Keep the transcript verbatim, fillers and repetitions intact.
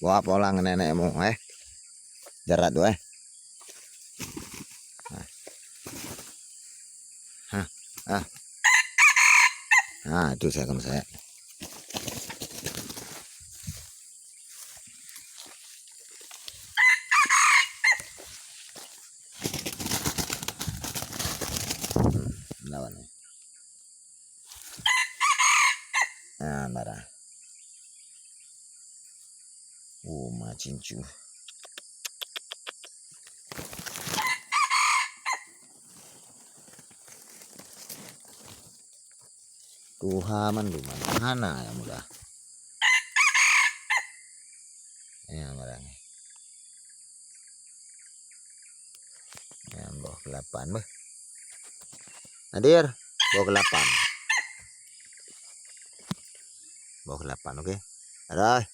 Poh-poh lang nenek mu, eh. Jarat tu, eh. Hah. Hah. Ha, tu saya kena saya. Hmm, lawan ni. Ah, marah. Oh, ma cincu. Tuha mandum, hana nyang mudah. Nyang barang. Nyang boh kelapan beuh. Hadir, boh kelapan. Boh kelapan, oke. Dah.